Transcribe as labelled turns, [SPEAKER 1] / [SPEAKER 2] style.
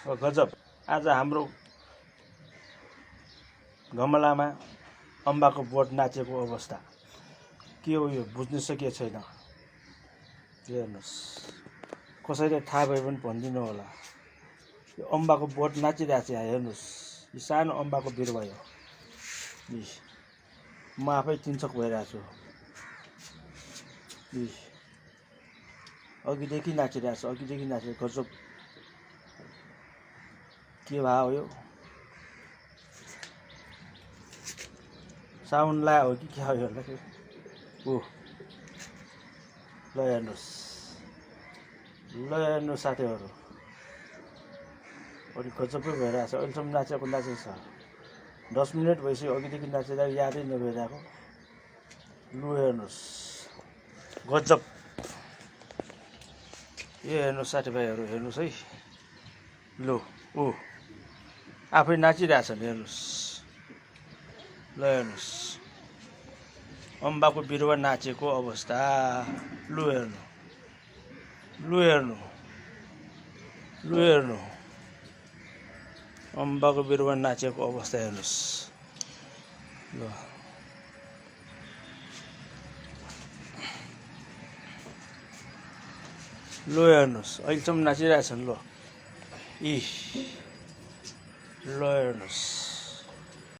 [SPEAKER 1] गजब। आज हाम्रो गमलामा अम्बाको बोट नाचेको अवस्था के हो यो बुझ्न सकिएको छैन। हेर्नुहोस्, कसैले थाहा भए पनि भनिदिनु होला। यो अम्बाको बोट नाचिरहेको छ। हेर्नुहोस्, यो सानो अम्बाको बिरुवा हो। म आफै चिन्चक भइरहेको छु। अघिदेखि नाचिरहेको छ, अघिदेखि नाचिरहेको। गजब के भयो यो? साउन्ड लायो हो कि के हो यो? ल हेर्नुहोस्, साथीहरू, अलिक गजबै भइरहेछ। अहिलेसम्म नाचेको छ। 10 मिनट भइसक्यो, अघिदेखि नाचिरहेको, यादै नभइरहेको। लु हेर्नुहोस्, गजब। यो हेर्नुहोस् साथीभाइहरू, हेर्नुहोस् है। लु आफै नाचिरहेछन्, हेर्नुहोस्। ल हेर्नुहोस्, अम्बाको बिरुवा नाचेको अवस्था। लु हेर्नु अम्बाको बिरुवा नाचेको अवस्था हेर्नुहोस्। ल हेर्नुहोस्, अहिलेसम्म नाचिरहेछन्। ल हेर्नुहोस्।